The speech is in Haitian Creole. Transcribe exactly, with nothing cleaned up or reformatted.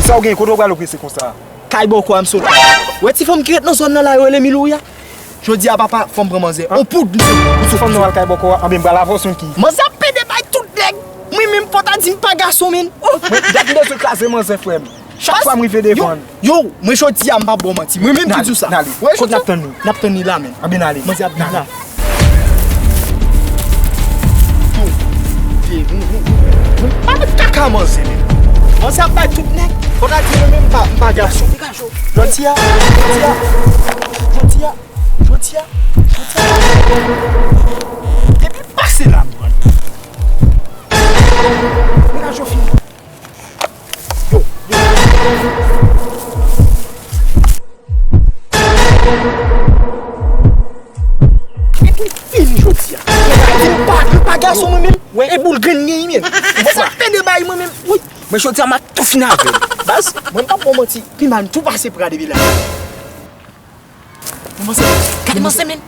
Sa w gen, kote w prale prese konsa? Kay bòkò a m sot. Wè ti fanm ki ret nan zòn nan la yo rele Milouya. Jodi a papa, fò m pran manzè. On poud, misye. Ti fanm nan al kay bòkò a, anben m pral avè w sou ki. Manzè ap pede bay tout nèg. Mwen menm fò ta di m pa gason, men. Oh. Mwen, dat m bezwen kraze manzè, frè m. Chak fwa m rive devan l. Yo, mwen jodi a m pa ba w manti. Mwen menm ki di w sa. N ale. Wè, kote n ap tann nou? N ap tann li la, men. Anben n ale. Manzè ap vin la. Yo, yo, yo, yo, yo. Pa met kaka manzè, men. Manzè ap bay tout nèg. Fò ta di mwen menm m pa, m pa gason. Jodi a, jodi a, jodi a, jodi a, jodi a. Depi pase la, mwen. Mwen ka chofye. Yo, yo. Epi fini jodi a. Mwen pa, mwen pa gason mwen menm. E boul grenn gen men. Mwen sa pede bay mwen menm. Wi. Mwen jodi a m ap tou fini avè l. Baz, mwen pa bon manti. Pi mal m tou pase pra depi la. Mwen se, gade mwen se men.